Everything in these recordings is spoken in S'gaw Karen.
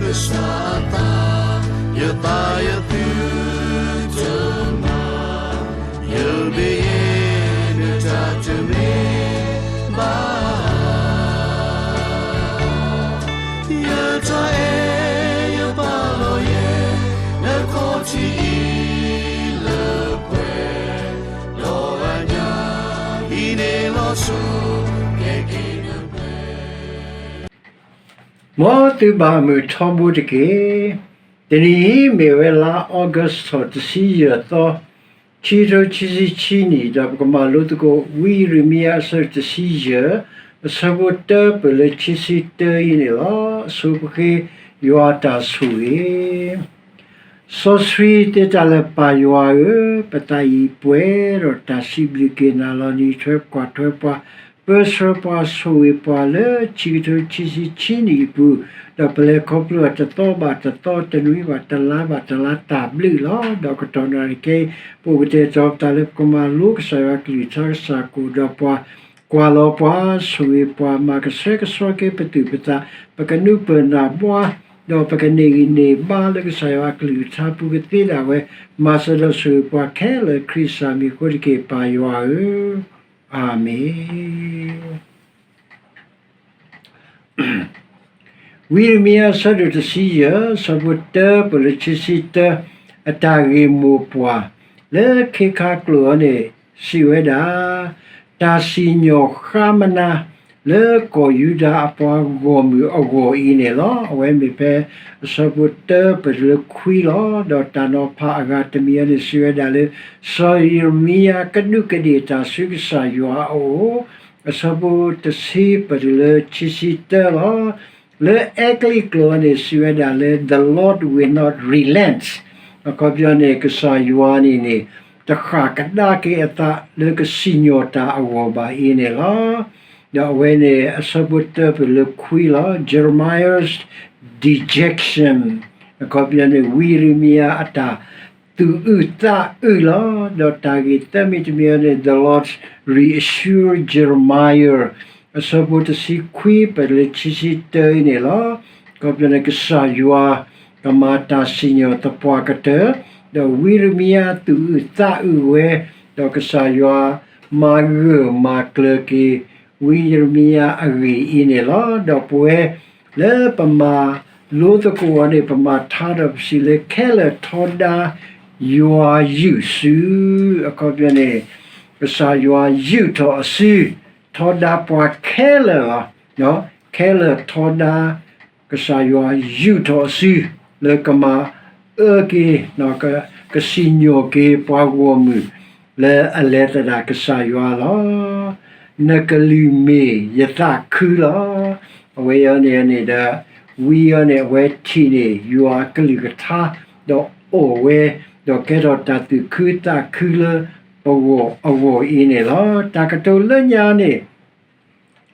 ကစၢ်အသး, ယသးယသုတမၤ, ယမ့ၢ်ယဲ နတၢ်တမ့ၢ်ဘၣ် ယတၢ်အဲၣ်ယပာ်လီၤယဲ နခီၣ်ထံးအံၤလၢပှဲၤ, ဒီးအညၣ်အံၤန့ၣ်လီၤဆီ ကဲက့ၤနပှဲၤ မ်သုဘၣ်မုာ်ထီဘိတက့ၢ်. တနံၤအံၤမ့ၢ်ဝဲလါ August ထီၣ်တဆံယဲၢ်သီ, ခံကထိခံဆံခံနံၣ်, ဒီးပကမၤလိသကိး ဝံယံးရမံယၤအဆၢတဆံယဲၢ်, အဆၢဖိတၢပၢၢ်လၢခံဆံတၢအံၤန့ၣ်လီၤ. အဆိပဃ့ယွၤအတၢ်ဆိၣ်ဂ့ၤ စီဆှံသ့တၢ်လၢပၢ်ယွၤဧၢ, ပသးအံၤပှဲၤဒီးတၢ်စံးဘျုးက့ၤနၤလီၤ. နအံးထွဲကွၢ်ထွဲပှၤ, ပၢဆှၢပှၤ, ဆိၣ်ဂ့ၤပှၤလၢခံကထိခံဆံခံနံၣ်အပူၤ, ဒီးပလဲၤခီဖျိအီၤတသီဘၣ်တသီ, တနွံဘၣ်တလါဘၣ်တလါ တၢ်ဘျုးလီၤ. ဒီးကတီၢ်နံၤခဲအံၤ ပအိၣ်ကတဲာ်ကတီၤပသးလၢပကမၤလိကစၢ်ယွၤအကလုၢ်ကထါ ကစၢ်ကအိၣ်ဒီးပှၤ, ကွၢ်လီၤပှၤ, ဆိၣ်ဂ့ၤပှၤ, မၤကဆှဲကဆှီက့ၤပသူၣ်ပသး, ပကနုာ်ပၢၢ်နၢ်ဘှါ ဒီးပကန့ၢ်ဂံၢ်န့ၢ်ဘါလၢကစၢ်ယွၤအကလုၢ်ကထါပူၤကသ့ဒၣ်ဝဲ, မၤစၢၤဒီးဆိၣ်ဂ့ၤပှၤခဲလၢာ် ခရံာ်ကစၢ်မံၤအဃိတက့ၢ် ပၢ်ယွၤဧၢ, အၤမ့ၣ်. ဝံယံးရမံယၤအဆၢဒိၣ်တဆံယဲၢ် အဆၢဖိတၢပၢၢ်လၢခံဆံတၢ, အတၢ်ဂ့ၢ်မိၢ်ပှၢ် လၢခ့ခါကျိာ်အံၤန့ၣ် စံးဝဲဒၣ်, တၢ်စံၣ်ညီၣ်ဃါမနၤ လၢကီၢ်ယူဒၤအပှၤဂီၢ်မုၢ်အဂီၢ်အံၤန့ၣ်လီၤ. အဝဲမ့ၢ်ဖဲအဆၢဖိတၢပၢၢ်တုၤလၢခွံလီၤ. ဒီးတၢ်နီၤဖးအဂၤတမံၤအံၤန့ၣ် စံးဝဲဒၣ်လၢ စီၤယံးရမံယၤကဒူးကဒ့ၣ်တၢ်ဆူကစၢ်ယွၤအအိၣ်, အဆၢဖိတဆံပၢၢ်တုၤလၢခံဆံတၢလီၤ. လၢအဲကလံးကျိာ်အံၤန့ၣ် စံးဝဲဒၣ်လၢ the Lord will not relent, အခီပညီန့ၣ် ကစၢ်ယွၤန့ၣ်န့ၣ် တဃၣ်ကဒါက့ၤအသးလၢကစံၣ်ညီၣ်တၢ်အဂီၢ်ဘၣ်အံၤန့ၣ်လီၤ. ဒီးအဝဲန့ၣ် အဆၢဖိတၢပၢၢ်လၢခွံလီၤ. Jeremiah's dejection, အခီပညီန့ၣ် ဝံယံးရမံယၤအတၢ်သူၣ်အုးသးအုးလီၤ. ဒီးတၢ်ဂ့ၢ်သၢမံၤတမံၤအံၤန့ၣ် the Lord reassure Jeremiah, အဆၢဖိတဆံခွံပၢၢ်တုၤလၢခံဆံတၢအံၤန့ၣ်လီၤ. အခီပညီန့ၣ် ကစၢ်ယွၤ ကမၤတၢ်စံၣ်ညီၣ်သပှၢ်ကတၢၢ်, ဒီးဝံယံးရမံယၤသူၣ်အုးသးအုးဝဲ, ဒီးကစၢ်ယွၤမၤဂၢၢ်မၤကျၢၤက့ၤ ဝံယံးရမံယၤအဂ့ၢ်အံၤန့ၣ်လီၤ. ဒီးပဝဲလၢပမၤလိသကိးအီၤန့ၣ် ပမၤထါဒီးပစံးလၢ ခဲလၢာ်ထီဒါ ယွၤယုၢ်စု, အခီပညီန့ၣ် ကစၢ်ယွၤယုၢ်ထီၣ်အစု, ထီဒါပှၤခဲလၢာ်လီၤ. ခဲလၢာ်ထီဒါ ကစၢ်ယွၤယုၢ်ထီၣ်အစု လၢကမၤအၢက့ၤ ကစံၣ်ညီၣ်က့ၤပှၤဂီၢ်မုၢ် လၢအလဲၤသဒၣ်ကစၢ်ယွၤလီၤ. နကလုၢ်မ့ၢ်ယသးခုလီၤ. အဝဲအံၤန့ၣ်န့ၣ်ဒီး ဝံအံၤန့ၣ် အဝဲထံၣ်န့ၢ်ယွၤအကလုၢ်ကထါ ဒီးအီၣ်ဝဲ, ဒီးကဲထီၣ်တၢ်သူၣ်ခုသးခုလၢပဂီၢ်အဂီၢ်အံၤန့ၣ်လီၤ. တၢ်ကတိၤလၢညါန့ၣ်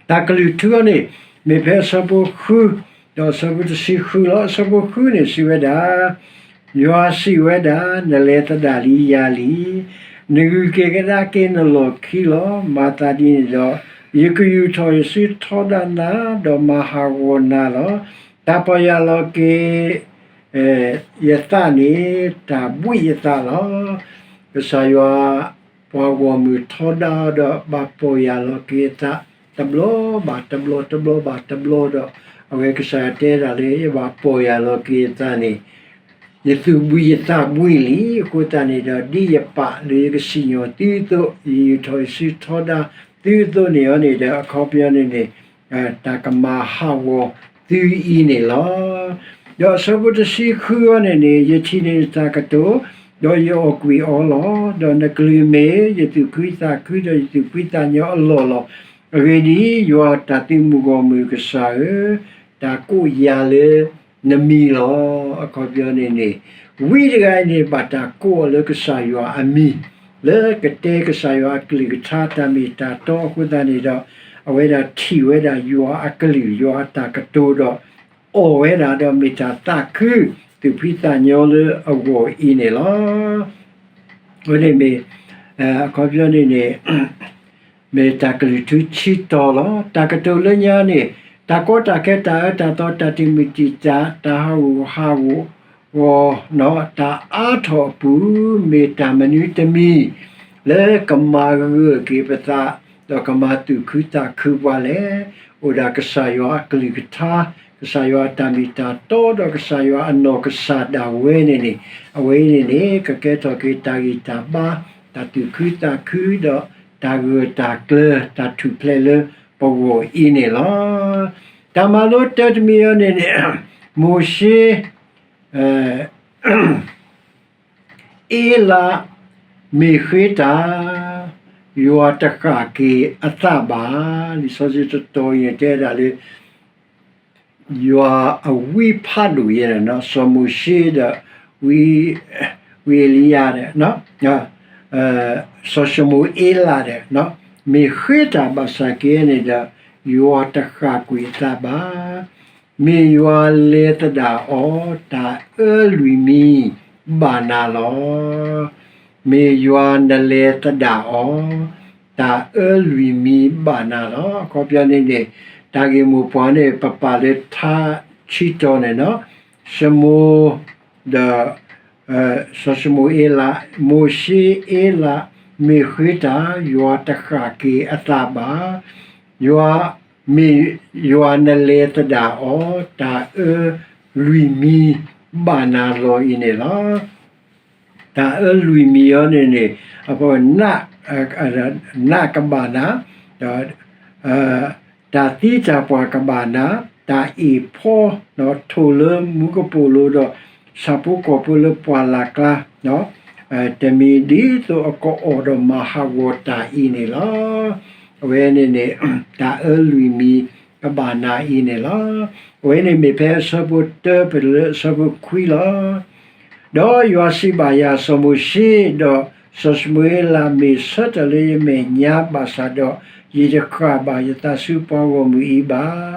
တၢ်ကလုၢ်ထူအံၤန့ၣ် မ့ၢ်ဖဲအဆၢဖိဃု ဒီးအဆၢဖိတဆံဃုလီၤ. အဆၢဖိဃုန့ၣ်စံးဝဲဒၣ်, ယွၤစံးဝဲဒၣ်, နလဲၤသဒၣ်လံယၤလံ. နဂုၤက့ၤကဒါက့ၤနလီၢ်ခံလီၤ. မၤသးဒ်န့ၣ်ဒီး ယကယူာ်ထီၣ်ယစုထီဒါနၤ, ဒီးမၤဟးဂီၤနၤလီၤ. တၢ်ပီၢ်ယၢ်လီၤက့ၤ ယသးန့ၣ် တၢ်ဘှံးယသးလီၤ. ကစၢ်ယွၤ ပှၤဂီၢ်မုၢ်ထီဒါဒီး ဘၣ်ပီၢ်ယၢ်လီၤက့ၤအသး တဘျီဘၣ်တဘျီ တဘျီဘၣ်တဘျီဒီး အဝဲကစၢ်ယွၤတဲဒၣ်လၢ ယဘၣ်ပီၢ်ယၢ်လီၤက့ၤအသးန့ၣ် ယသူၣ်ဘှံးယသးဘှံးလံ. အဃိသတးန့ၣ်ဒီး ဒ်ယပာ်လၢယကစံၣ်ညီၣ်သုအသိး, ယယူာ်ထီၣ်ယစုထီဒါသုအသိးန့ၣ်အီၤန့ၣ်ဒီး အခီပညီန့ၣ်န့ၣ် တၢ်ကမၤဟးဂီၤသုအံၤန့ၣ်လီၤ. ဒီးအဆၢဖိတဆံဃုအံၤန့ၣ်န့ၣ် ယထံၣ်န့ၢ်နတၢ်ကတိၤ, ဒီးယအီၣ်ကွံာ်အီလီၤ. ဒီးနကလုၢ်မ့ၢ်ယသူၣ်ခုသးခု ဒီးယသူၣ်ဖှံသးညီအလီၢ်လီၤ. အဂ့ၢ်ဒ်အံၤ, ယွၤတၢ်သုးမုၢ်ဂီၢ်မုၢ်ကစၢ်ဧၢ, တၢ်ကိးယၤလၢနမံၤလီၤ. အခီပညီန့ၣ်န့ၣ် ဝံတဂၤအံၤန့ၣ် ဘၣ်တၢ်ကိးအီၤလၢကစၢ်ယွၤအမံၤ, လၢကတဲကစၢ်ယွၤအကလုၢ်ကထါတၢ်မ့ၢ်တၢ်တီအဃိသတးန့ၣ်ဒီး အဝဲဒၣ်ထံၣ်ဝဲဒၣ်ယွၤအကလုၢ် ယွၤအတၢ်ကတိၤဒီး အီၣ်ဝဲဒၣ်ဒီးမ့ၢ်တၢ်သးခု သူၣ်ဖှံသးညီလၢအဂီၢ်အံၤန့ၣ်လီၤ. အဝဲန့ၣ်မ့ၢ် အခီပညီန့ၣ်န့ၣ် မ့ၢ်တၢ်ကလုၢ်ထူဆံတီၤလီၤ. တၢ်ကတိၤလၢညါန့ၣ် တၢ်ကီတၢ်ခဲ တၢ်အၢတၢ်သီ တၢ်တံာ်မုၢ်တံာ်တာ် တၢ်ဟးဂူာ်ဟးဂီၤ တၢ်အါထီၣ်အပူၤ မ့ၢ်တၢ်မနုၤတမံၤ လၢကမၤဂၢၢ်က့ၤပသး ဒီးကမၤသူၣ်ခုသးခုပှၤလဲၣ်. အိၣ်ဒၣ်ကစၢ်ယွၤအကလုၢ်ကထါ, ကစၢ်ယွၤအတၢ်မ့ၢ်တၢ်တီ ဒီးကစၢ်ယွၤအနီၢ်ကစၢ်ဒၣ်ဝဲန့ၣ်န့ၣ် အဝဲအံၤန့ၣ်န့ၣ် ကကဲထီၣ်က့ၤတၢ်ဂံၢ်တၢ်ဘါ, တၢ်သူၣ်ခုသးခု ဒီးတၢ်ဂၢၢ်တၢ်ကျၢၤ တၢ်ထူၣ်ဖျဲးလၢပဂီၢ်အံၤန့ၣ်လီၤ. တၢ်မၤလိတၢတမံၤအံၤန့ၣ်န့ၣ် မိၤၡ့ အ့လး မ့ၢ်ဃ့တၢ်, ယွၤတဃၣ်က့ၤအသးဘၣ်. လံာ်စီဆှံတတီၤအံၤန့ၣ် တဲဒၣ်လၢ ယွၤအဝံဖးဒိၣ်ယဲန့ၣ် စီၤမိၤၡ့ဒီး ဝံအ့လံယၤဒီး စီၤၡမူၤအ့လးဒီး မ့ၢ်ဃ့တၢ်ဘၣ်ဆၣ်က့န့ၣ်ဒီး ယွၤတဃၣ်ကွံာ်အသးဘၣ်. မ့ၢ်ယွၤလဲၤသဒၣ်အီၤ တၢ်အၢလွံၢ်မံၤဘၣ်နၤလီၤ. မ့ၢ်ယွၤနလဲၤသဒၣ်အီၤ တၢ်အၢလွံၢ်မံၤဘၣ်နၤလီၤ. အခီပညီန့ၣ်န့ၣ် တၢ်ဂ့ၢ်မိၢ်ပှၢ်န့ၣ် ပပာ်လၢထါဆံတီၤန့ၣ်နီၤ, ရှမိၣ် ဒီး စီၤၡမူၤအ့လး, မိၤၡ့အ့လး မ့ၢ်ဃ့တၢ် ယွၤတဃၣ်က့ၤအသးဘၣ်. ယွၤ မ့ၢ်ယွၤနလဲၤသဒၣ်အီၤ တၢ်အၢလွံၢ်မံၤဘၣ်နၤလီၤအံၤန့ၣ်လီၤ. တၢ်အၢလွံၢ်မံၤအံၤန့ၣ်န့ၣ် အ နးကဘၣ်နၤ, ဒီး တၢ်သံတၢ်ပှၢ်ကဘၣ်နၤ, တၢ်အ့ၣ်ဖီ ထိၣ်လၢမူကပိာ်လိၤဒီး ဆၣ်ဖိကီၢ်ဖိလၢပှၢ်လၢ်ကျါ တမံၤဒ်သိးအကအီၣ်ဒီးမၤဟးဂီၤတၢ်အံၤန့ၣ်လီၤ. အဝဲန့ၣ်န့ၣ် တၢ်အၢလွံၢ်မံၤကဘၣ်နၤအံၤန့ၣ်လီၤ. အဝဲန့ၣ်မ့ၢ်ဖဲအဆၢဖိတၢပတုၤလၢအဆၢဖိခွံလီၤ. ဒီးယွၤစံးဘၣ်ယၤ, စီၤမိၤၡ့, ဒီးစီၤၡမူၤအ့လးမ့ၢ်ဆၢထၢၣ်လၢယမဲာ်ညါဘၣ်ဆၣ်ဒီး, ယတဃၣ်ဘၣ်ယသးဆူပှၤဂီၢ်မုၢ်အံၤဘၣ်.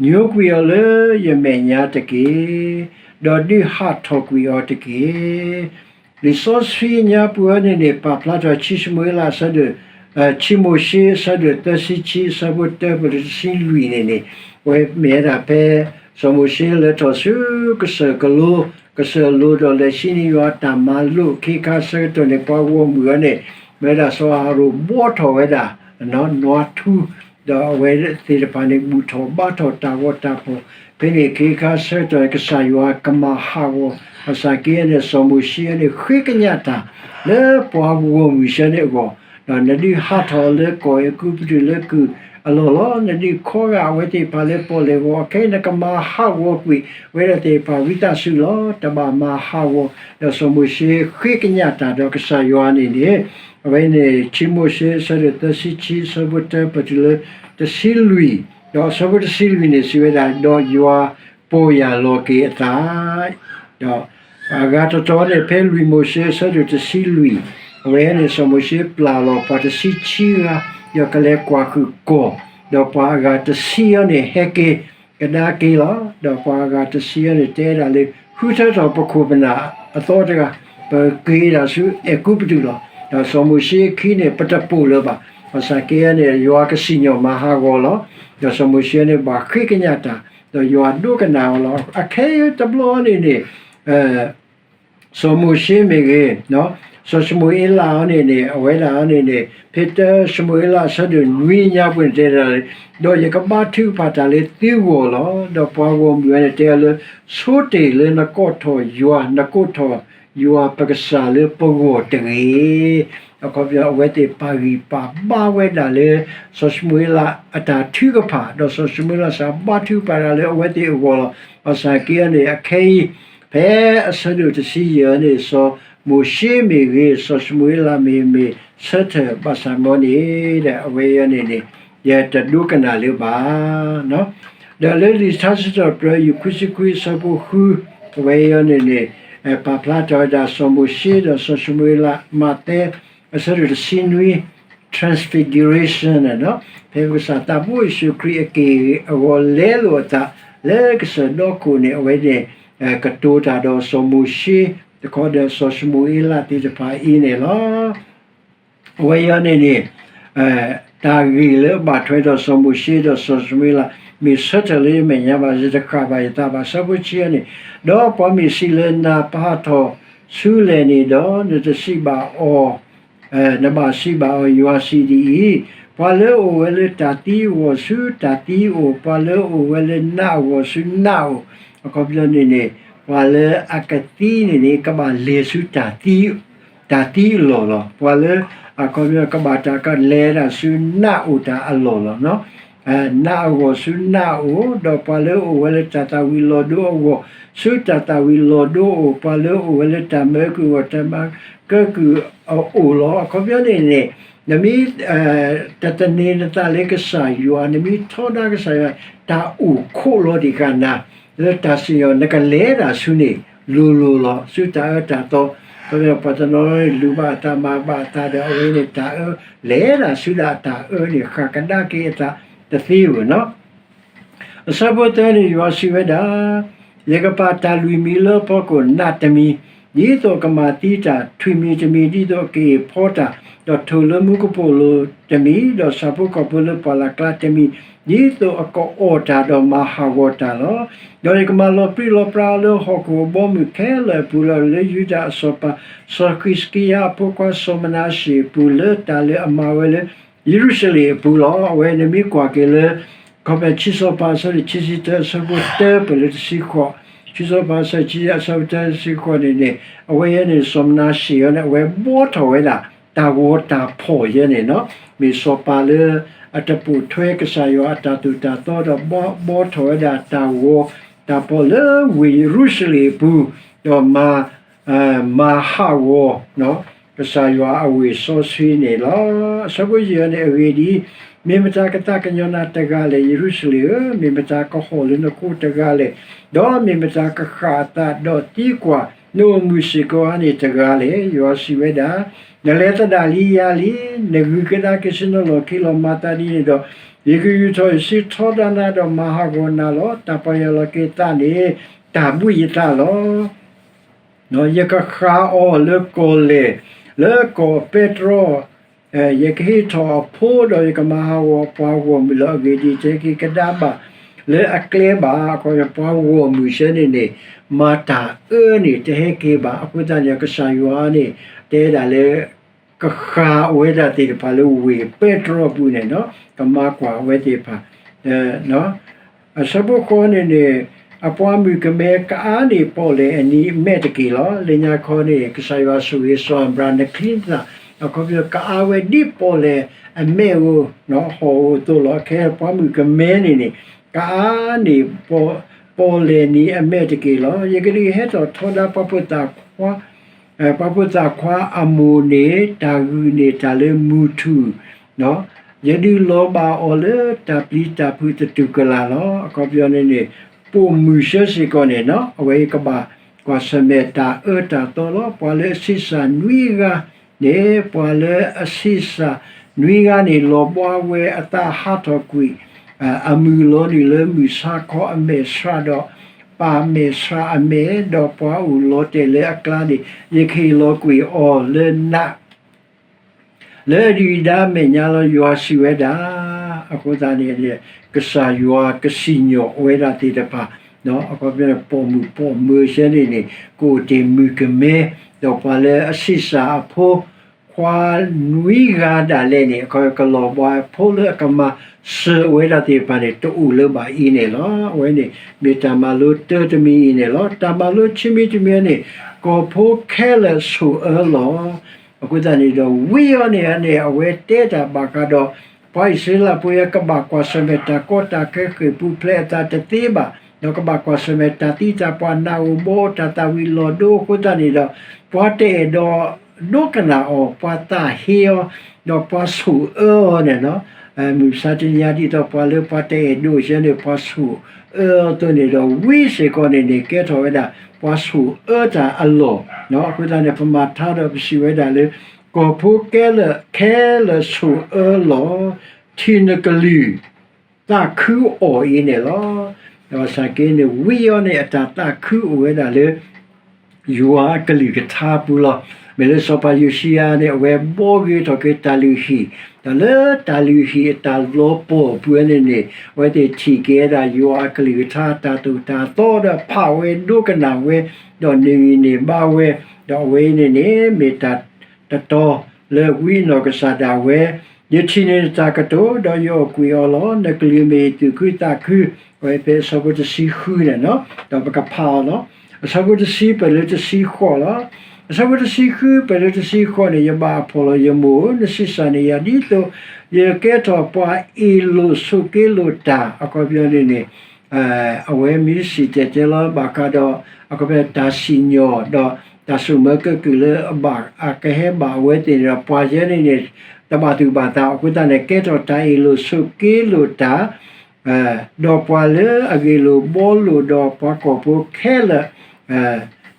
ညိကွံာ်အီၤလၢယမဲာ်ညါတက့ၢ်, ဒီးဒုးဟးထီၣ်ကွံာ်အီၤတက့ၢ်. လံာ်စီဆှံညါပူၤအံၤန့ၣ်န့ၣ် ပာ်ဖျါထီၣ် ခံၡမူၤအ့လး အဆၢဒိၣ် ခံမိၤၡ့ အဆၢဒိၣ်သၢဆံခံ အဆၢဖိတၢပတုၤတဆံလွံၢ်န့ၣ်န့ၣ်, အဝဲမ့ၢ်ဝဲဒၣ်ဖဲ စီၤမိၤၡ့လဲၤထီၣ်ဆူကစၢၢ်ကလိ, ကစၢၢ်လိၤဒီးလဲၤဆံနံၤယွၤအတၢ်မၤလိာ်အခ့အခါအဆၢကတီၢ်န့ၣ် ပှၤဂီၢ်မုၢ်အံၤန့ၣ် မ့ၢ်ဝဲဒၣ်စီၤအၤဟရိၣ်ဘှီထီၣ်ဝဲဒၣ် နွားထူ, ဒီးအဝဲသ့ၣ်တဖၣ်န့ၣ် ဘူၣ်ထီၣ်ဘါထီၣ်တၢ်ဂီၤတၢ်ဖီၣ်, ဖဲန့ၣ်အခ့အခါအဆၢကတီၢ်န့ၣ် ကစၢ်ယွၤကမၤဟးဂီၤ, ဘၣ်ဆၣ်က့န့ၣ် စီၤမိၤၡ့န့ၣ် ဃ့ကညးတၢ်လၢပှၤဂီၢ်မုၢ်ဆၢန့ၣ်အဂီၢ်, ဒီးနဒုးဟးထီၣ်လၢကီၢ်အဲၤကူပတူးလၢကုၢ်အလီၢ်လီၤ. နဒုးခီဂာ်အဝဲသ့ၣ်တဖၣ်လၢပီၣ်လဲၣ်ဂီၤအခဲအံၤ နကမၤဟးဂီၤကွံာ်ဝဲဒၣ်သ့ၣ်တဖၣ်ဝံသးစူၤလီၤ. တဘၣ်မၤဟးဂီၤ, ဒီးစီၤမိၤၡ့ဃ့ကညးတၢ်ဒီးကစၢ်ယွၤန့ၣ်န့ၣ်, အဝဲန့ၣ် ခံမိၤၡ့ အဆၢဒိၣ်သၢဆံခံ အဆၢဖိတၢပတုၤလၢတဆံလွံၢ်, ဒီးအဆၢဖိတဆံလွံၢ်န့ၣ် စံးဝဲဒၣ်, ဒီးယွၤပီၢ်ယၢ်လီၤက့ၤအသး, ဒီးအဂၤတတီၤန့ၣ် ဖဲလွံၢ်မိၤၡ့ အဆၢဒိၣ်တဆံလွံၢ်, အဝဲန့ၣ် စီၤမိၤၡ့ပျၢ်လီၤပှၤတဆံခံဂၤ, ဒီးကလဲၤကွၢ်ဟုၣ်ကီၢ်, ဒီးပှၤအဂၤတဆံအံၤန့ၣ် ဟဲက့ၤ ကဒါက့ၤလီၤ. ဒီးပှၤအဂၤတဆံအံၤန့ၣ် တဲဒၣ်လၢ ဃုထၢထီၣ်ပခိၣ်ပနၢ်အသီတဂၤ, ပက့ၤဒၣ်ဆူအဲၤကူပတူးလီၤ. ဒီးစီၤမိၤၡ့အခံန့ၣ် ပတပိာ်လၢၤဘၣ်. ဘၣ်ဆၣ်က့န့ၣ် ယွၤကစံၣ်ညီၣ်မၤဟးဂီၤလီၤ. ဒီးစီၤမိၤၡ့န့ၣ် ဘၣ်ဃ့ကညးတၢ်, ဒီးယွၤဒိကနၣ်အီၤလီၤ. အခဲအံၤတဘျီန့ၣ်န့ၣ် စီၤမိၤၡ့မ့ၢ်ဂ့ၤ, စီၤၡမူၤအ့လးအံၤန့ၣ်န့ၣ် အဝဲဒၣ်အံၤန့ၣ်န့ၣ် ဖဲတၢၡမူၤအ့လး အဆၢဒိၣ်နွံညါပူၤန့ၣ် တဲဒၣ်လၢ ဒီးယကဘါထုကဖၣ်တၢ်လၢသုဂီၢ်လီၤ. ဒီးပှၤဂီၢ်မုၢ်အံၤန့ၣ် တဲအီၤလၢ ဆိတ့ၢ်လၢနကိးထီၣ်ယွၤ, နကိးထီၣ်ယွၤပကစၢ်လၢပဂီၢ်တဂ့ၤ. အခီပညီ အဝဲသ့ၣ်ပာ်ဂံၢ်ပာ်ဘါဝဲဒၣ်လၢ စီၤၡမူၤအ့လးအတၢ်ထုကဖၣ်, ဒီးစီၤၡမူၤအ့လးစ့ၢ်ဘါထုကဖၣ်တၢ်လၢအဝဲသ့ၣ်အဂီၢ်လီၤ. ဘၣ်ဆၣ်က့န့ၣ် အခဲအံၤ ဖဲအဆၢဒိၣ်တဆံယဲၢ်န့ၣ် စီၤမိၤၡ့မ့ၢ်ဂ့ၤ, စီၤၡမူၤအ့လးမ့ၢ်ဂ့ၤ မ့ၢ်ဆၢထၢၣ်ဘၣ်ဆၣ်မ့ၢ်န့ၣ်ဒီး အဝဲအံၤန့ၣ်န့ၣ် ယတဒိကနၣ်လၢၤဘၣ်. ဒီးလၢလံာ်ထါစံးထီၣ်ပတြၢၤ ယူၢ်ခွံဆံခွံ အဆၢဖိဃု, အဝဲအံၤန့ၣ်န့ၣ် ပာ်ဖျါထီၣ်ဝဲဒၣ် စီၤမိၤၡ့ဒီးစီၤၡမူၤအ့လး, မးသဲ အဆၢဒိၣ်တဆံနွံ transfiguration န့ၣ်, ဖဲပကစၢ်သးဘိယ့ၣ်ၡူးခရံာ်အက့ၢ်အဂီၤလဲလိာ်အသး လၢကစၢၢ်ဒီခိၣ်န့ၣ် အဝဲန့ၣ် ကတိၤတၢ်ဒီးစီၤမိၤၡ့ တခီဒီးစီၤၡမူၤအ့လးသ့ၣ်တဖၣ်အံၤန့ၣ်လီၤ. အဝဲအံၤန့ၣ်န့ၣ် တၢ်ဂ့ၢ်လၢအဘၣ်ထွဲဒီးစီၤမိၤၡ့ဒီးစီၤၡမူၤအ့လး မ့ၢ်ဆၢထၢၣ်လၢယမဲာ်ညါဘၣ်, ယတဃၣ်ဘၣ်ယသးဘၣ်. ဆၢဖိဆံန့ၣ်, ဒီးပှၤမ့ၢ်စံးလၢနၤ, ပဟးထီၣ်ဆူလဲၣ်န့ၣ်ဒီး, နတစံးဘၣ်အီၤ, နဘၣ်စံးဘၣ်အီၤ, ယွၤစံးဒ်အံၤ, ပှၤလၢအအိၣ်ဝဲလၢတၢ်သံအဂီၢ်ဆူတၢ်သံအအိၣ်, ပှၤလၢအအိၣ်ဝဲလၢနးအဂီၢ်ဆူနးအအိၣ်. အခီပညီန့ၣ်န့ၣ်, ပှၤလၢအကသံန့ၣ်န့ၣ် ကဘၣ်လဲၤဆူတၢ်သံ တၢ်သံအလီၢ်လီၤ. ပှၤလၢအခီပညီကဘၣ်တၢ်ကလဲၤဒၣ်ဆူနးအိၣ်တၢ်အလီၢ်လီၤ. နးအဂီၢ်ဆူနးအအိၣ်, ဒီးပှၤလၢအအိၣ်ဝဲလၢတၢ်သၣ်ဝံၤလီၤဒိအဂီၢ် ဆူတၢ်သၣ်ဝံၤလီၤဒိအအိၣ်, ပှၤလၢအအိၣ်ဝဲလၢတၢ်မၢကုၢ်အဂီၢ် တၢ်မၢကၢကုၢ်အအိၣ်လီၤ. အခီပညီန့ၣ်န့ၣ်, နမ့ၢ် တသန့ၤနသးလၢကစၢ်ယွၤ, နမ့ၢ်ထီဒါကစၢ်ယွၤ, တၢ်အိၣ်ခိးလီၤတ့ၢ်ဃာ်နၤ လၢတၢ်စံၣ်ညီၣ် နကလဲၤဒၣ်ဆူန့ၣ် လိၤလိၤလီၤ. ဆူတၢ်အၢတၢ်သီ, ပှၤတနီၤန့ၣ် လူၤဘၣ်အသးမၤဘၣ်အသးဒီး အဝဲန့ၣ်တၢ်အၢ လဲၤဒၣ်ဆူဒၣ်တၢ်အၢန့ၣ် ဃၣ်ကဒါက့ၤအသးတသ့ဘၣ်နီၤ. အဆၢဖိသၢန့ၣ် ယွၤစံးဝဲဒၣ်, ယကပာ်တၢ်လွံၢ်မံၤလၢအဖီခိၣ် နးတမံၤ, ဒ်သိးကမၤသံတၢ်, ထွံၣ်မံၤတမံၤ ဒ်သိးကအ့ၣ်ဖီတၢ်, ဒီးထိၣ်လၢမူကပိာ်လိၤတမံၤ, ဒီးဆၣ်ဖိကီၢ်ဖိလၢပှၢ်လၢ်ကျါတမံၤ, ဒ်သိးအကအီၣ်တၢ်ဒီးမၤဟးဂီၤတၢ်လီၤ. ဒီးယကမၤလီၤပြံလီၤပြါအီၤလၢဟီၣ်ခိၣ်အဘီအမုၢ်ခဲလၢာ်အပူၤလီၤ. လၢယူဒၤအစီၤပၤ စီၤဃံးစကံယၤအဖိခွါ စီၤမနၤၡ့အပူၤ လၢတၢ်လၢအမၤဝဲလၢ ယရူၤၡလ့ၣ်အပူၤလီၤ. အဝဲန့ၣ်မ့ၢ်ကွၢ်က့ၤလၢ ခီဖျိဆံးစီၤပၤအဆၢဒိၣ်ခံဆံတၢ အဆၢဖိတၢပၢၢ်လၢတဆံဃိး, ဆံးစီၤပၤအဆၢဒိၣ်ခံဆံတၢ အဆၢဖိတၢတဆံဃိးန့ၣ်န့ၣ်, အဝဲအံၤန့ၣ် စီၤမနၤၡ့အံၤန့ၣ် အဝဲဘှီထီၣ်ဝဲဒၣ် တၢ်ဂီၤတၢ်ဖီၣ်ယဲန့ၣ်နီၤ, မ့ၢ်စီၤပၤလၢ အတပိာ်ထွဲကစၢ်ယွၤအတၢ်သိၣ်တၢ်သီဒီး ဘှီထီၣ်ဝဲဒၣ်တၢ်ဂီၤတၢ်ဖီၣ်လၢဝ့ၢ်ယရူၤၡလ့ၣ်အပူၤ, ဒီးမၤ မၤဟးဂီၤ ကစၢ်ယွၤအဝ့ၢ်စီဆှံန့ၣ်လီၤ. အဆၢဖိယဲၢ်န့ၣ် အဂ့ၢ်ဒ်အံၤ, မ့ၢ်မတၤကသးကညီၤနၤတဂၤလဲၣ်, ယရူၤၡလ့ၣ်ဧၢ, မ့ၢ်မတၤကဟီၣ်လၢနဃိတဂၤလဲၣ်, ဒီးမ့ၢ်မတၤကဃၣ်အသးဒီးသံကွၢ် နအိၣ်မုာ်စ့ၢ်ကီးဧါန့ၣ်တဂၤလဲၣ်. ယွၤစံးဝဲဒၣ်, နလဲၤသဒၣ်လံယၤလံ, နဂုာ်ကဒါက့ၤဆူနလီၢ်ခံလီၤ. မၤသးဒ်န့ၣ်ဒီး, ယကယူာ်ထီၣ်ယစုထီဒါနၤဒီးမၤဟးဂီၤနၤလီၤ. တၢ်ပီၢ်ယၢ်လီၤက့ၤသးန့ၣ် တၢ်ဘှံးယသးလီၤ. ယကဃၣ်အီၤလၢကီၢ်လဲၢ်, လၢကီၢ်ပဲတြီ, ယကဟ့ၣ်ထီၣ်အဖိဒီးယကမၤဟးဂီၤပှၤဂီၢ်မုၢ်လီၤ. အဂ့ၢ်ဒ်အံၤ, တဟဲက့ၤကဒါဘၣ်လၢအကျဲဘၣ်. အခီပညီ ပှၤဂီၢ်မုၢ်ဆၢန့ၣ်န့ၣ် မၤတၢ်အၢန့ၣ် တဟဲက့ၤဘၣ်. အဃိသတးန့ၣ် ကစၢ်ယွၤန့ၣ် တဲဒၣ်လၢ ကဃၣ်အဝဲဒၣ်သ့ၣ်တဖၣ်လၢဝ့ၢ်ပဲတြီအပူၤန့ၣ်, ကမၤကွၢ်အဝဲသ့ၣ်တဖၣ် အဆၢဖိဃိးန့ၣ်န့ၣ်, အပှၤမုၣ်ကမဲကအါန့ၢ်ပီၣ်လဲၣ်အနံၤအမဲာ်တက့ၢ်လီၤ. လၢညါခီန့ၣ် ကစၢ်ယွၤဆိၣ်ဂ့ၤစီၤအၤဘြၤဟၣ် နချံနသၣ်, အခီပညီ ကအါဝဲဒ်ပီၣ်လဲၣ်အမဲာ်ဧိၤ, ဟီၣ်ဧိၤအသိးလီၤ. ခဲပှၤမုၣ်ကမဲန့ၣ်န့ၣ် ကအါန့ၢ် ပီၣ်လဲၣ်နံၤအမဲာ်တက့ၢ်လီၤ. ယကဒုးဟဲထီၣ်ထီဒါပှၤဖိသၣ်ခွါ ပှၤဖိသၣ်ခွါအမိၢ်န့ၣ် တၢ်ဂုာ်န့ၢ်တၢ်လၢမုၢ်ထူၣ်, ယဒုးလီၤဘၣ်အီၤလၢတၢ်ပျံၤတၢ်ဖုးသတူၢ်ကလာ်လီၤ. အခီပညီန့ၣ်န့ၣ် ပိာ်မုၣ်ဆၢစ့ၢ်ကီးန့ၣ် အဝဲကဘၣ်ကွၢ်ဆၢၣ်မဲာ်တၢ်အၢတၢ်သီလီၤ. ပှၤလၢအဆံးစၢ်နွံဂၤန့ၣ်, ပှၤလၢအဆံးစၢ်နွံဂၤန့ၣ် လီၤဘှါဝဲအသးဟးထီၣ်ကွံာ် အမုၢ်လီၤနုာ်လၢမုၢ်ဆါခီအမဲာ်ဆှးဒီး ပၢ်မဲာ်ဆှးအမဲာ်, ဒီးပှၤအိၣ်လီၤတဲာ်လၢအကျါန့ၣ် ယကဟ့ၣ်လီၤကွံာ်အီၤလၢနး လၢအဒုၣ်အဒါအမဲာ်ညါလီၤ. ယွၤစံးဝဲဒၣ်. အဃိသတးန့ၣ် ကစၢ်ယွၤကစံၣ်ညီၣ်ဝဲဒၣ်သ့ၣ်တဖၣ်, အခီပညီ ပိာ်မုၣ်ပိာ်မၢၤဆၢန့ၣ်န့ၣ် ကအိၣ်တ့ၢ်မုၣ်ကမဲ, ဒီးပှၤလၢအဆံးစၢ်အဖိခွါနွံဂၤဒၣ်လဲာ်န့ၣ် အခီပညီ ကလီၤဘှါဖိလၢအကမၤစၢၤဝဲဒၣ်သ့ၣ်တဖၣ်န့ၣ် တအိၣ်လၢၤဘၣ်အံၤန့ၣ်လီၤ. အဝဲန့ၣ် မ့ၢ်တၢ်မၤလိတၢတမံၤအံၤန့ၣ်လီၤ. တၢ်မၤလိခံမံၤတမံၤန့ၣ် ကီၢ်ဖိခဲလၢာ်ဆိၣ်အၢလီၤ. အဃိသတးန့ၣ်ဒီး ဝံၤအီၤန့ၣ်န့ၣ် အဝဲတဲတၢ်ဘၣ်ဃးဒီး ပှၤအံၣ်စရ့လးဖိအံၤ ကဘၣ်ကွၢ်ဆၢၣ်မဲာ်တၢ်ကီတၢ်ခဲ ဃ့ၢ်ပူၤဖျဲးအသးတသ့ဘၣ်, ဒီးကဘၣ်ကွၢ်ဆၢၣ်မဲာ်တၢ်သံတၢ်ပှၢ် နးဧိၤဘီဧိၤ တၢ်သၣ်ဝံၤလီၤဒိအဃိသတးန့ၣ်ဒီး ပှၤတအဲၣ်ဒိးဒိကနၣ်အီၤ, ပှၤသးဟ့အီၤ, ဒီးပှၤဆိၣ်အၢအီၤန့ၣ်လီၤ. မုၢ်မဆါတနံၤညါ ဒ်သိးပှၤလၢပှၤတအဲၣ်ဒိးဆၢန့ၣ် ပှၤဆိၣ်အၢအီၤအသိးန့ၣ်ဒီး ဝံၤစ့ၢ်ကီးန့ၣ်န့ၣ် ကဲထီၣ်ဝဲဒၣ် ပှၤဆိၣ်အၢတၢ်အလီၢ်. အဃိသတးန့ၣ် ပမၤထါဒီးပစံးဝဲဒၣ်လၢ ကီၢ်ဖိခဲလၢာ် ခဲလၢာ်ဆိၣ်အၢလီၤ. ထံၣ်နကလုၢ် သးခုအီၤအံၤန့ၣ်လီၤ. ဘၣ်ဆၣ်က့န့ၣ် ဝံၤအီၤန့ၣ် အတၢ်သးခုအိၣ်ဝဲဒၣ်လၢ ယွၤအကလုၢ်ကထါပူၤလီၤ. မ့ၢ်လၢစီၤပၤယိၤၡံယၤန့ၣ် အဝဲဘှီဂ့ၤထီၣ်က့ၤတၢ်လုၢ်ဟံၣ်, ဒီးလၢတၢ်လုၢ်ဟံၣ်အတၢ်လီၤပှီၢ်အပူၤန့ၣ်န့ၣ် အဝဲသ့ၣ်ထံၣ်က့ၤဝဲဒၣ်ယွၤအကလုၢ်ကထါတၢ်သိၣ်တၢ်သီဒီးဖးဝဲဒိကနၣ်ဝဲ, ဒီးနဂံၢ်န့ၢ်ဘါဝဲ, ဒီးအဝဲအံၤန့ၣ်န့ၣ် မ့ၢ်တၢ်တတီလၢဝံအနီၢ်ကစၢ်ဒၣ်ဝဲ, ယထံၣ်န့ၢ်နတၢ်ကတိၤ ဒီးယအီၣ်ကွံာ်အီၤလီၤ. နကလုၢ်မ့ၢ်ယသူၣ်ခုသးခု, အဝဲဖဲအဆၢဖိတဆံဃုန့ၣ်, ဒီးပကဖးအီၤလီၤ. အဆၢဖိတဆံပၢၢ်လၢတဆံဃိးလီၤ. အဆၢဖိတဆံဃုပၢၢ်လၢတဆံဃိးန့ၣ်, ယဘၣ်အဖှီၣ်လီၤယမိၢ်ဧၢ, နဆံးစၢ်န့ၢ်ယၤဒ်သိး ယကဲထီၣ်ပှၤအ့ၣ်လိာ်ဆိးက့လိာ်တၢ်, အခီပညီန့ၣ်န့ၣ် အဝဲမ့ၢ်စံၣ်တဲၤတဲလီၤဘၣ်ဃးဒီး အခီပညီတၢ်စံၣ်ညီၣ် ဒီးတၢ်ဆိၣ်မၢကဲကုၢ်လၢအဘၣ်အကဟဲဘၣ်အဝဲသ့ၣ်န့ၣ်ဒီး ပှၤယဲန့ၣ်န့ၣ် တဘၣ်သူၣ်ဘၣ်သးအဃိသတးန့ၣ် ကဲထီၣ်တၢ်အ့ၣ်လိာ်ဆိးက့လိာ်တၢ် ဒီးပှၤလၢအဂ့ၢ်လိာ်ဘှီလိာ်ဒီးပှၤကီၢ်ဖိခဲလၢာ်,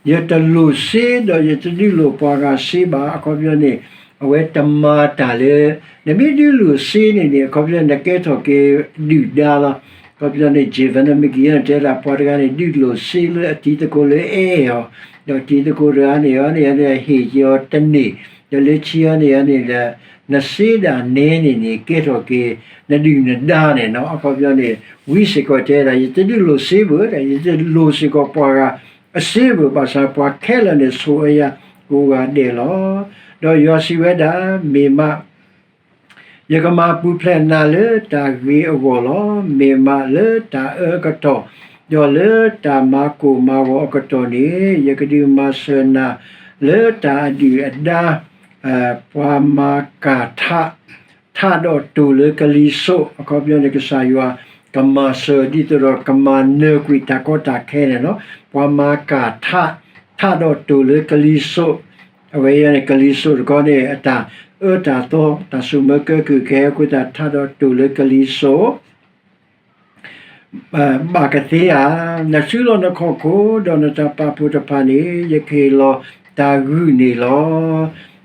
ယတလိၣ်စ့ဒီးယတဒုးလိၣ်ပှၤဂၤစ့ဘၣ်. အခီပညီန့ၣ် အဝဲတမၤတၢ်လၢ နမ့ၢ်ဒုးလိၣ်စ့န့ၣ်န့ၣ် အခီပညီနကဲထီၣ်က့ၤဒုၣ်ဒါလီၤ. အခီပညီန့ၣ် Jevon န့ၣ် မ့ၢ်ကယဲၢ်န့ၣ် တဲဒၣ်ပှၤတဂၤန့ၣ် ဒုးလိၣ်စ့လၢအတံၤသကိးလၢအအဲၣ်အီၤ, ဒီးတံၤသကိးတဂၤန့ၣ်အီၤန့ၣ် ဟ့ၣ်က့ၤအီၤတန့ၢ်, ဒီးလၢခံအီၤန့ၣ်န့ၣ်ဒီး နစ့ဒၣ်နဲန့ၣ်န့ၣ် ကဲထီၣ်က့ၤ နဒုၣ်နဒါန့ၣ်နီၤ. အခီပညီန့ၣ် ဝံစ့ၢ်ကီးတဲဒၣ် ယတဒုးလိၣ်စ့ဘၣ်, ယတလိၣ်စ့ၢ်ကီးပှၤဂၤအစ့ဘၣ်, ဘၣ်ဆၣ်ပှၤခဲလၢာ်န့ၣ် ဆိၣ်အၢယၤကိးဂၤဒဲးလီၤ. ဒီးယွၤစံးဝဲဒၣ်, မ့ၢ်မး ယကမၤပူၤဖျဲးနၤလၢတၢ်ဂ့ၤအဂီၢ်လီၤ. မ့ၢ်မးလၢတၢ်အၢအကတီၢ်, ဒီးလၢတၢ်မၤကိၢ်မၤဂီၤအကတီၢ်န့ၣ်, ယကဒုးမၤစၢၤနၤလၢတၢ်အဒုၣ်အဒါ, ပှၤမၤကၢ်ထး ထးဒီးတိၢ်လၢကလံၤစိး, အခီပညီန့ၣ် ကစၢ်ယွၤကမၤစၢၤဒ်သိးဒီးကမၤနၢၤကွံာ်တၢ်ကီတၢ်ခဲန့ၣ်လီၤ. ပှၤမၤကၢ်ထး ထးဒီးတိၢ်လၢကလံၤစိး, အဝဲအံၤန့ၣ် ကလံၤစိးတခီန့ၣ် အတၢ်အၢတၢ်သီ တၢ်ဆိၣ်မၢကဲကုၢ်ကဟဲအဃိသတး ထးဒီးတိၢ်လၢကလံၤစိး ဘၣ်ကသ့ဧါ. နစုလီၤနခီၣ်ခိၣ် ဒီးနတၢ်ပာ်ဖှိၣ်တဖၣ်န့ၣ် ယကဟ့ၣ်လီၤတၢ်ဂုာ်န့ၣ်လီၤ.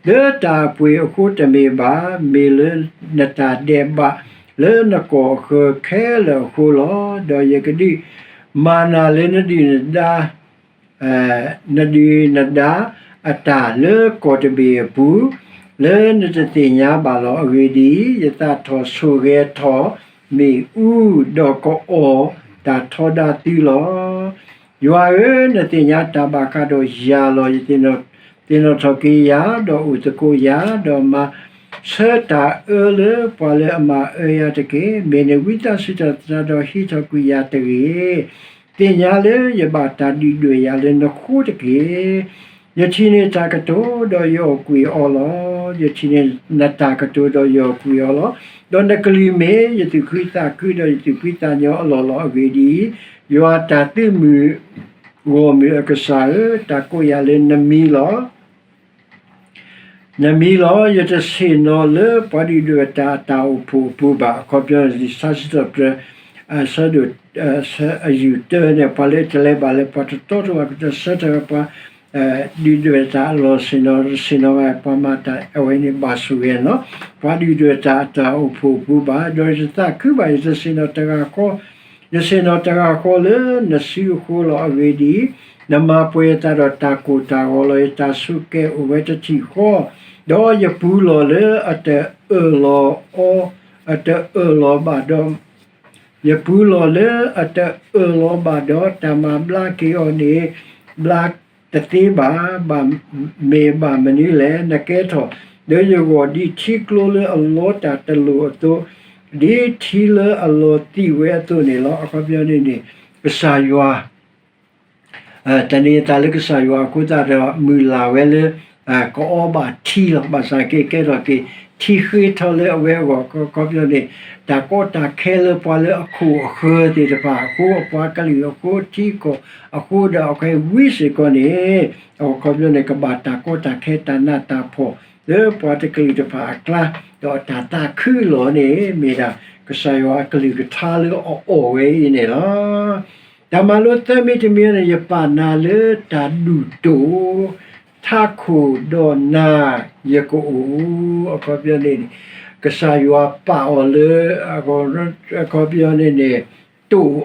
လၢတၢ်အပှ့ၤအဃိတမ့ၢ်ဘၣ်, မ့ၢ်လၢနတၢ်ဒဲးဘးလၢနကီၢ်အဃၢၤခဲလၢာ်အဃိလီၤ. ဒီးယကဒုးမၤနၤလၢနဒုၣ်နဒါ နဒုၣ်နဒါအတၢ်လၢကီၢ်တဘ့ၣ်အပူၤ, လၢနတသ့ၣ်ညါဘၣ်လီၤ. အဂ့ၢ်ဒ်အံၤ, ယသးထီၣ်ဆိၣ်ဂဲၤထီၣ်မ့ၣ်အူ, ဒီးကအီၣ်တၢ်ထီဒါသုလီၤ. ယွၤဧၢ, နသ့ၣ်ညါတၢ်ဘၣ်ဃးဒီးယၤလီၤ. ယသ့ၣ်နီၣ်ထီၣ်က့ၤယၤ, ဒီးအိၣ်သကိးယၤ, ဒီးမၤဆၢတၢ်အၢလၢပှၤလၢအမၤအၢယၤတက့ၢ်. မ့ၢ်နဝံသးစူၤတၢ်သတးဒီးဟံးထီၣ်ကွံာ်ယၤတဂ့ၤ. သ့ၣ်ညါလၢယဘၣ်တၢ်ဒုၣ်ဒွဲၣ်ယၤလၢနဃိတက့ၢ်. ယထံၣ်န့ၢ်တၢ်ကတိၤဒီးယအီၣ်ကွံာ်အီၤလီၤ. ယထံၣ်န့ၢ်နတၢ်ကတိၤဒီးယအီၣ်ကွံာ်အီၤလီၤ. ဒီးနကလုၢ်မ့ၢ်ယသူၣ်ခုသးခုဒီးယသူၣ်ဖှံသးညီအလီၢ်လီၤ. အဂ့ၢ်ဒ်အံၤ, ယွၤတၢ်သုးမုၢ်ဂီၢ်မုၢ်အကစၢ်ဧၢ, တၢ်ကိးယၤလၢနမံၤလီၤ. နမံၤလီၤ. ယတဆ့ၣ်နီၤလၢပှၤဒုၣ်ဒွဲၣ်တၢ်အတၢ်အိၣ်ဖှိၣ်အပူၤဘၣ်. အခီပညီ လံာ်စံးထီၣ်ပတြၢၤ အဆၢဒိၣ် အယူၢ်တၢန့ၣ် ပှၤလၢတလဲၤဘၣ်လၢပှၤတတီတလိၤ ကတဆၢထၢၣ်ပှၤ ဒုၣ်ဒွဲၣ်တၢ်အလီၢ်ဆ့ၣ်နီၤ တဆ့ၣ်နီၤဘၣ် ပှၤမၤတၢ်အဝဲန့ၣ်ဘၣ်ဆိၣ်ဂ့ၤနီၤ ပှၤဒုၣ်ဒွဲၣ်တၢ်အတၢ်အိၣ်ဖှိၣ်အပူၤဘၣ်. ဒီးယတသးခုဘၣ် ယတဆ့ၣ်နီၤတဂၤဃီ ယဆ့ၣ်နီၤတဂၤဃီလၢနစုအဃိလီၤ. အဂ့ၢ်ဒ်အံၤ, နမၤပှဲၤယသးဒီးတၢ်ကိၢ်တၢ်ဂီၤလီၤ. ယတၢ်ဆိးကဲအိၣ်ဝဲတထံၣ်ဃီ, ဒီးယပူၤလီၢ်လၢအတအၢၣ်လီၤအီ, အတအၢၣ်လီၤဘၣ်ဒီး ယပူၤလီၢ်လၢအတအၢၣ်လီၤဘၣ်ဒီး တၢ်မၤဘျါက့ၤအီၤန့ၣ် ဘျါတသ့ဘၣ်. မ့ၢ်ဘၣ်မနုၤလဲၣ်, နကဲထီၣ်လၢယဂီၢ် ဒ်ထံကျိလၢအလီတၢ်တလိၤအသိး, ဒ်ထံလၢအလီၤသံာ်ဝဲအသိးန့ၣ်လီၤ. အခီပညီန့ၣ်န့ၣ် ကစၢ်ယွၤ တၢ်န့ၣ်အသးလၢကစၢ်ယွၤအဃိသတးဒီး မုၢ်လၢ်ဝဲလၢ ကအီဘၣ်ထံလီၤ. ဘၣ်ဆၣ်က့ ကဲထီၣ်က့ၤ ထံဃ့ထီလၢအဝဲအဂီၢ် အခီပညီန့ၣ် တၢ်ကီတၢ်ခဲလၢပှၤလၢအခိၣ်အဃၢၤသ့ၣ်တဖၣ်အဃိ အပှၤကလုာ်အဃိ ထံကီၢ်အဃိဒီး အခဲအံၤဝံစ့ၢ်ကီးန့ၣ် အခီပညီန့ၣ် ကဘၣ်တၢ်ကီတၢ်ခဲတၢ်နးတၢ်ဖှီၣ် လၢပှၤတကလုာ်တဖၣ်အကျါ ဒီးတၢ်သးခုလီၤန့ၣ် မ့ၢ်ဒၣ်ကစၢ်ယွၤအကလုၢ်ကထါလၢအအီၣ်ဝဲအံၤန့ၣ်လီၤ. တၢ်မၤလိသၢမံၤတမံၤန့ၣ် ယပာ်နၤလၢတၢ်ဒူၣ်တိာ်, ထးခိၣ်ဒီးနၤယကအိၣ်, အခီပညီန့ၣ် ကစၢ်ယွၤပာ်အီၤလၢ အခီပညီန့ၣ်န့ၣ် တိာ်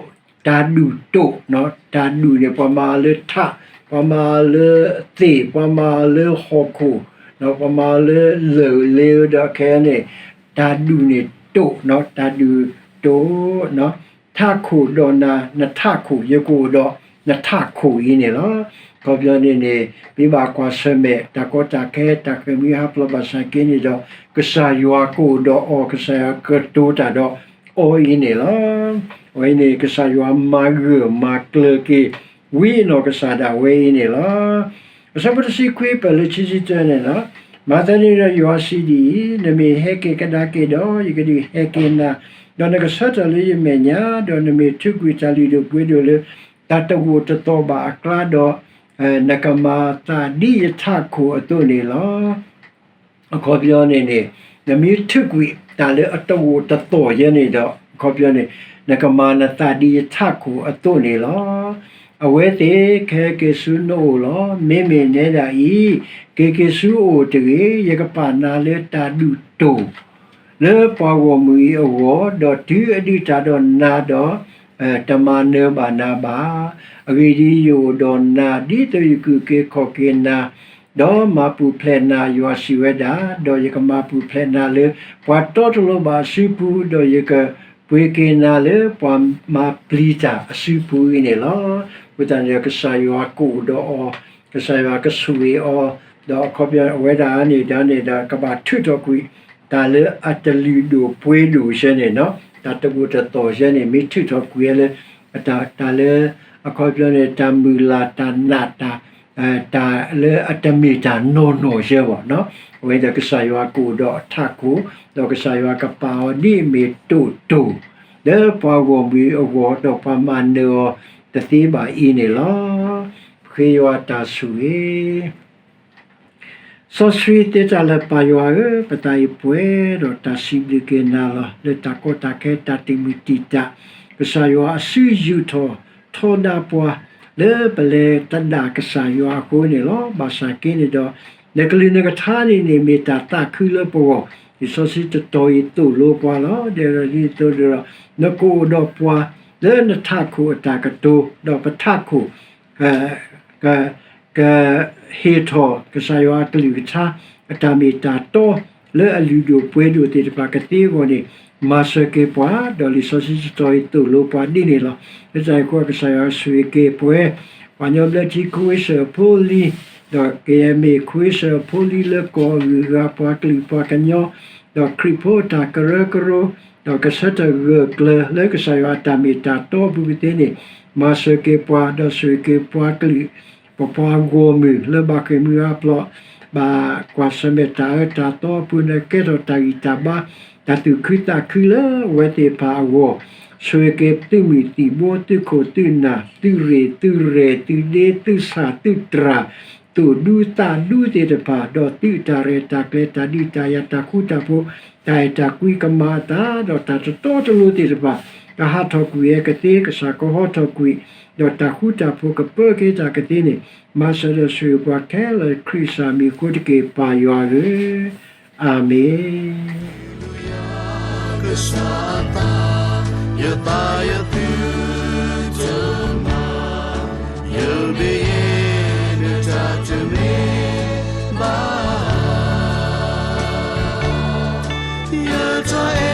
တၢ်ဒူၣ်တိာ်, တၢ်ဒူၣ်န့ၣ် ပှၤမၤအီၤလၢထး, ပှၤမၤအီၤလၢသ့ၣ်, ပှၤမၤအီၤလၢဟီၣ်ခိၣ်, ပှၤမၤအီၤလၢလၢၢ်လ့ဒီးခဲအံၤန့ၣ်, တၢ်ဒူၣ်န့ၣ်တိာ်, တၢ်ဒူၣ်တိာ်, ထးခိၣ်ဒီးနၤ, နထးခိၣ်, ယကအိၣ်ဒီးနထးခိၣ်အံၤန့ၣ်လီၤ. အခီပညီန့ၣ်န့ၣ် ပဘၣ်ကွၢ်ဆၢၣ်မဲာ် တၢ်ကီတၢ်ခဲ တၢ်ဃ့ၢ်မှံဟးဖျိးဘၣ်ဆၣ်က့န့ၣ်ဒီး ကစၢ်ယွၤကအိၣ်ဒီးအီၤ, ကစၢ်ယွၤကတိၤတၢ်ဒီးအီၤအံၤန့ၣ်လီၤ. အဝဲန့ၣ် ကစၢ်ယွၤမၤဂၢၢ်မၤကျၢၤက့ၤ ဝံအနီၢ်ကစၢ်ဒၣ်ဝဲအံၤန့ၣ်လီၤ. အဆၢဖိတဆံခွံ ပၢၢ်လၢခံဆံတၢန့ၣ်လီၤ. မၤသးဒ်န့ၣ်ဒီးယွၤစံးဒ်အံၤ, နမ့ၢ်ဟဲက့ၤကဒါက့ၤဒီး ယကဒုးဟဲက့ၤနၤ, ဒီးနကဆၢထၢၣ်လၢယမဲာ်ညါ, ဒီးနမ့ၢ်ထုးကွံာ်တၢ်လုၢ်ဒိၣ်ပှ့ၤဒိၣ်လၢ တၢ်တဝိၣ်တသီၣ်ဘၣ်အကျါဒီး နကမၤသးဒ်ယထးခိၣ်အသိးန့ၣ်လီၤ. အခီပညီန့ၣ်န့ၣ် နမ့ၢ်ထုးကွံာ်တၢ်လၢအတဝိၣ်တသီၣ်ယဲန့ၣ်ဒီး အခီပညီန့ၣ် နကမၤနသးဒ်ယထးခိၣ်အသိးန့ၣ်လီၤ. အဝဲသ့ၣ်ကဟဲက့ၤဆူနအိၣ်လီၤ. မ့မ့ၢ်နဲဒၣ်အံၤ က့ၤက့ၤဆူအအိၣ်တဂ့ၤ. ယကပာ်နၤလၢတၢ်ဒူၣ်တိာ် လၢပှၤဂီၢ်မုၢ်အံၤအဂီၢ်, ဒီးတုၤအဒုးတၢ်ဒီးနၤဒီး တမၤနၢၤဘၣ်နၤဘၣ်. အဂ့ၢ်ဒ်အံၤ, ယအိၣ်ဒီးနၤ ဒ်သိးယကအုၣ်က့ၤခီၣ်က့ၤနၤ, ဒီးမၤပူၤဖျဲးနၤ, ယွၤစံးဝဲဒၣ်, ဒီးယကမၤပူၤဖျဲးနၤလၢ ပှၤတီတလိၤဘၣ်အစုပူၤ, ဒီးယကပှ့ၤက့ၤနၤလၢပှၤမၤပျံၤတၢ်အစုပူၤအံၤန့ၣ်လီၤ. အဃိသတးန့ၣ်ဒီး ကစၢ်ယွၤကအိၣ်ဒီးအီၤ, ကစၢ်ယွၤကဆိၣ်ဂ့ၤအီၤ, ဒီးအခီပညီအဝဲဒၣ်န့ၣ်ဒီးန့ၣ်ဒီး ကဘၣ်ထုးထီၣ်ကွံာ် တၢ်လၢအတလုၢ်ဒိၣ်ပှ့ၤဒိၣ်ဆဲန့ၣ်, တၢ်တဝိၣ်တသီၣ်ဆဲန့ၣ် မ့ၢ်ထုးထီၣ်ကွံာ်ဝဲလၢ တၢ်လၢ အခီပညီန့ၣ် တၢ်မုၢ်လၢ် တၢ်နာ်တၢ် တၢ်လၢအတမ့ၢ်တၢ်နီၢ်နီၢ်ဆဲဘၣ်, အဝဲဒီးကစၢ်ယွၤကအိၣ်ဒီးအထးခိၣ်, ဒီးကစၢ်ယွၤကပာ်အီၤဒ်အမ့ၢ်တိာ်တိာ် လၢပှၤဂီၢ်မုၢ်အဂီၢ်, ဒီးပှၤမၤနၢၤအီၤတသ့ဘၣ်အံၤန့ၣ်လီၤ. ပဃ့ယွၤတၢ်ဆိၣ်ဂ့ၤ စီဆှံသ့တၢ်လၢပၢ်ယွၤဧၢ, ပသးအံၤပှဲၤ, ဒီးတၢ်စံးဘျုးက့ၤနၤလီၤ. လၢတၢ်ကီတၢ်ခဲ တၢ်တံာ်မုၢ်တံာ်တာ်, ကစၢ်ယွၤအစုယူာ်ထီၣ်ထီဒါပှၤ လၢပလဲၤသဒၣ်ကစၢ်ယွၤအဃိန့ၣ်လီၤ. ဘၣ်ဆၣ်က့န့ၣ်ဒီး နကလုၢ်နကထါန့ၣ်န့ၣ် မ့ၢ်တၢ်သးခုလၢပဂီၢ်, လံာ်စီဆှံတတီၤအံၤသိၣ်လိပှၤလီၤ. ဒ်သိးဒီး နကအိၣ်ဒီးပှၤ လၢနထးခိၣ်အတၢ်ကတိၤ, ဒီးပထးခိၣ် က ကဟ့ၣ်ထီၣ်ကစၢ်ယွၤအကလုၢ်ကထါ အတၢ်မ့ၢ်တၢ်တီ လၢအလုၢ်ဒိၣ်ပှ့ၤဒိၣ်သ့ၣ်တဖၣ်ကသ့အဂီၢ်န့ၣ်, မၤစၢၤက့ၤပှၤ, ဒီးလံာ်စီဆှံတတီၤအံၤသိၣ်လိပှၤဒ်န့ၣ်လီၤ. လၢတၢ်အံၤအဃိ ကစၢ်ယွၤဆိၣ်ဂ့ၤက့ၤပှၤ, ပှၤကညီဘျၢထံခဝ့ၡၢၣ်ဖိလံၤ, ဒီးကယဲၢ်မ့ၢ်ခဝ့ၡၢၣ်ဖိလံၤလၢကီၢ်အဂုၤအဂၤ ပှၤကလုာ်ပှၤကညီ, ဒီးခရံာ်ဖိအတၢ်ကရၢကရိ, ဒီးကဆၢထၢၣ်ဂၢၢ်ကျၢၤလၢကစၢ်ယွၤအတၢ်မ့ၢ်တၢ်တီအပူၤကသ့န့ၣ်, မၤစၢၤက့ၤပှၤ, ဒီးဆိၣ်ဂ့ၤက့ၤပှၤကလုာ် ပပှၤဂီၢ်မုၢ်လၢဘၣ်ဃ့ၢ်မှံဟးဖျိး, ဘၣ်ကွၢ်ဆၢၣ်မဲာ်တၢ်အၢတၢ်သီအပူၤန့ၣ် ကဲထီၣ်တၢ်ဂံၢ်တၢ်ဘါ, တၢ်သူၣ်ခုသးခုလၢအဝဲသ့ၣ်တဖၣ်အဂီၢ်, ဆိၣ်ဂ့ၤက့ၤသုးမုၢ်သံၣ်ဘိ သုးခိၣ်သုးနၢ် သုးရ့ၣ်သုးရဲၣ် သုးဒ့သုးဆၣ်သုးတြၢ်, သူၣ်ဒူသးဒူသ့ၣ်တဖၣ်, ဒီးသုးတၢ်ရဲၣ်တၢ်ကျဲၤ တၢ်ဒုးတၢ်ယၤ တၢ်ဃူတၢ်ဖိး တၢ်အဲၣ်တၢ်ကွံ ကမၤအသး, ဒီးတၢ်တတီတလိၤသ့ၣ်တဖၣ် ကဟးထီၣ်ကွံာ်ဝဲကသ့, ကစၢ်ကဟီထီၣ်ကွံာ်, ဒီးတၢ်ဃူတၢ်ဖိးကပၢက့ၤတၢ်ကသ့န့ၣ်, မၤစၢၤဒီးဆိၣ်ဂ့ၤပှၤခဲလၢာ် ခရံာ်ကစၢ်မံၤအဃိတက့ၢ် ပၢ်ယွၤဧၢ, အၤမ့ၣ်.